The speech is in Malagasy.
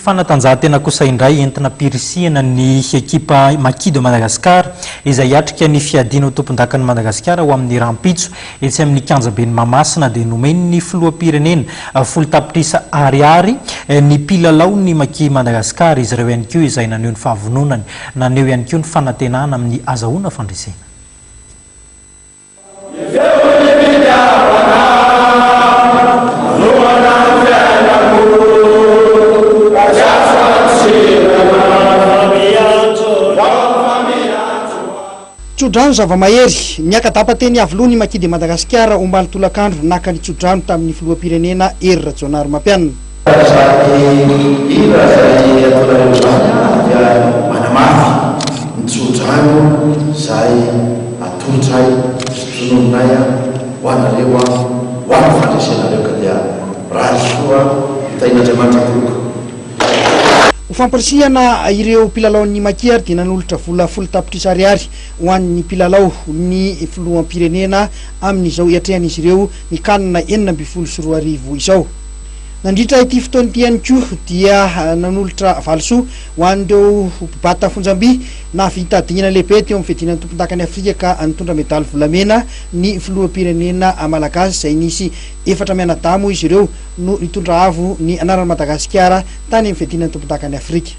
Fanatanjahantena kosa indray entina ampirisihana ny ekipa Maki de Madagascar izay hiatrika ny fiadiana ho tompondakan'i Madagasikara ho amin'ny rahampitso etsy amin'ny kianjaben'i Mahamasina dia nomen'ny filoham-pirenena 10 tapitrisa ariary ny mpilalaon'ny Maki Madagascar izy ireo ihany koa izay naneho ny fahavononany naneho ihany koa ny fanantenana amin'ny azahoana fandresena. Tsodrano zava-mahery. Niaka-dapa teny Iavoloha ny Maki de Madagasikara omaly tolakandro naka ny tsodrano tamin'ny filoham-pirenena Hery Rajaonarimampianina. Izany hira izay ataonareo izany dia manamafy ny tsodrano izay atolotray sy tononinay ho anareo ho an'ny fandresenareo ka dia mirary soa ho tahin'Andriamanitra tompoko. Ho fampirisihana ireo mpilalaon'ny Maki ary dia nanolotra vola 10 tapitrisa ariary ho an'ny mpilalao ny filoham-pirenena amin'izao hiatrehan'izy ireo ny Can 2016 izao. Nandritra ity fotoana ity ihany koa dia nanolotra valisoa ho an'ireo mpibata fonjam-by nahavita dingana lehibe teo amin'ny fiadiana ny tompondakan'i Afrika ka nitondra medaly volamena ny filoham-pirenena malagasy izay nisy efatra mianadahy moa izy ireo no nitondra avo ny anaran'i Madagasikara tany amin'ny fiadiana ny tompondakan'i Afrika.